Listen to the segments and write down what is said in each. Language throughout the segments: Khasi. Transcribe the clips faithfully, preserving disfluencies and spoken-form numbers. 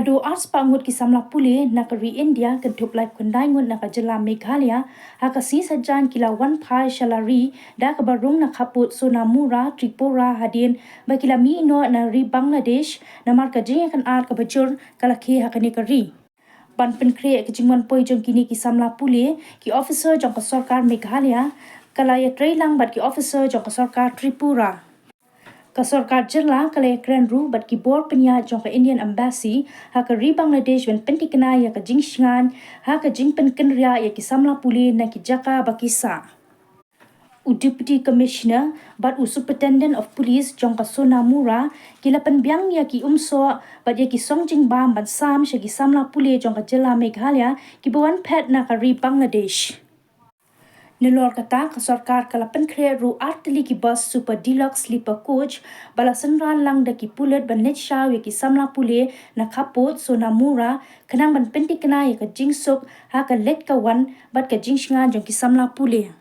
Haduh arspah ngut ki samla pule na ka ri India, kynthup laiphew khyndai ngut na ka jylla Meghalaya, ha ka sngi Saitjaiñ ki la wan phai sha la ri da kaba rung na khappud Sonamura, Tripura, hadien ba ki la mih noh na ri Bangladesh, namar ka jingïakynad kaba jur ka la khie ha kane ka ri. Ban pynkhreh ïa ka jingwan poi jong kine ki samla pule, ki officer jong ka sorkar Meghalaya ka la ïatreilang bad ki officer jong ka sorkar Tripura. Ka sorkar jylla ka la ïakren ruh bad ki bor pynïaid jong ka Indian Embassy ha ka ri Bangladesh ban pynthikna ïa ka jingshngaiñ ha ka jingpynkynriah ïa ki samla pule na ki jaka ba ki sah. U Deputy Commissioner bad u Superintendent of Police jong ka Sonamura ki la pynbiang ïa ki umsoh bad ïa ki song jingbam ban sam sha ki samla pule jong ka jylla Meghalaya kiba wan phet na ka ri Bangladesh. Nalor kata, ka sorkar ka la pynkhreh ruh ar tylli ki bus Super Deluxe Sleeper Coach ba la synran lang da ki pulit ban leit shaw ïa ki samla pule na khappud Sonamura, khnang ban pynthikna ïa ka jingsuk ha ka leit ka wan bad ka jingshngaiñ jong ki samla pule.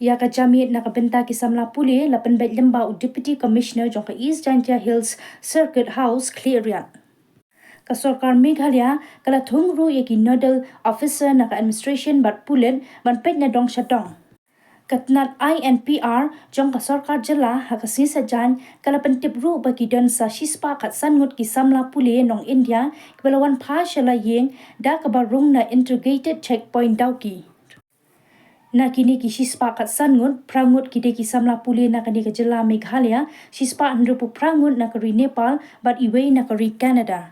Ïa ka jingmih na ka bynta ki samla pule la pynbeit lyngba u Deputy Commissioner jong ka East Jaintia Hills Circuit House, Khliehriat. Ka sorkar Meghalaya ka la thung ruh ïa ki nodal officer na ka administration bad pulit ban peit na dong sha dong. Ka tnat I N P R jong ka sorkar jylla ha ka sngi Saitjaiñ ka la pyntip ruh ba ki don sa shispah khatsan ngut ki samla pule nong India kiba la wan phai sha la ïing da kaba rung na Integrated Checkpoint Dawki. Na kine ki shispah khatsan ngut, phra ngut ki dei ki samla pule na kane ka jylla Meghalaya, shispah hynriewphew phra ngut na ka ri Nepal bad iwei na ka ri Canada.